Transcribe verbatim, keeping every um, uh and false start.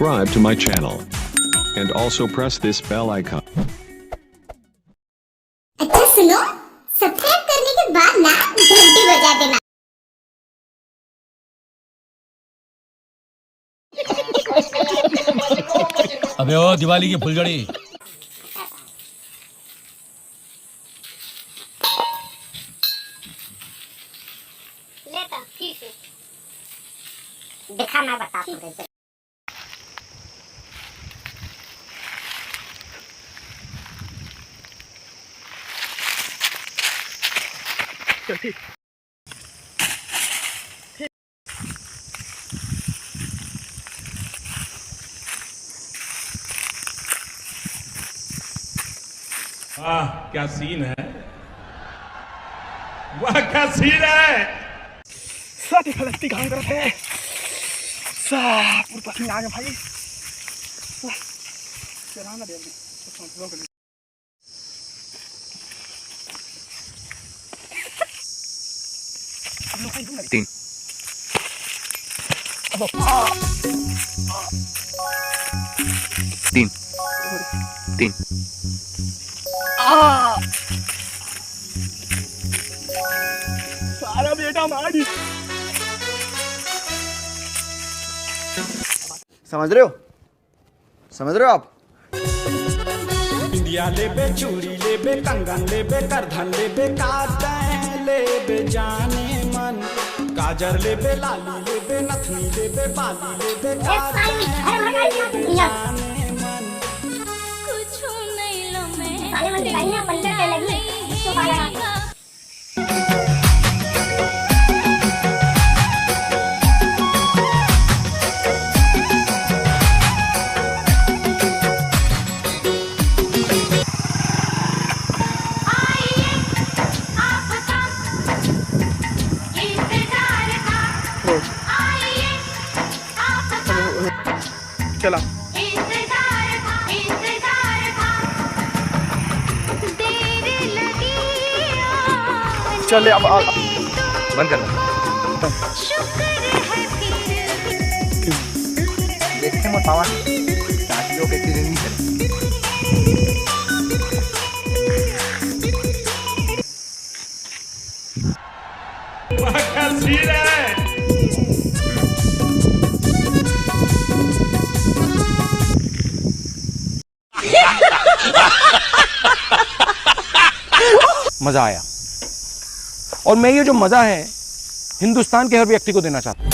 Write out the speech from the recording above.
Subscribe to my channel and also press this bell icon. अच्छा सुनो, subscribe करने के बाद ना घंटी बजा देना। अबे ओ दिवाली की फुलझड़ी। ले तो, ठीक है। दिखा, मैं बताता हूँ कैसे। चल ठीक। वाह, क्या सीन है। वाह, क्या सीन है। साथी गलती कहाँ करत है? सा, पूरा पसीना आ गया भाई। वाह, चला ना दे अभी। तीन। तीन। तीन। आ! सारा बेटा मार। समझ रहे हो? समझ रहे हो आप? बिंदिया लेबे, चूड़ी लेबे, कंगन लेबे, करधन लेबे, का तैं लेबे जाने मन। काजर लेबे, लाली लेबे, नथनी लेबे, बाली लेबे, का तैं लेबे जाने मन। कुछ नहीं लो मैं साले मन गाड़ियाँ पंचर के लगी, इसको पाला। चला। चले अब आ, बंद कर। देखते हैं मोर पावन चाचियों के कितनी है। मजा आया। और मैं ये जो मजा है हिंदुस्तान के हर व्यक्ति को देना चाहता हूँ।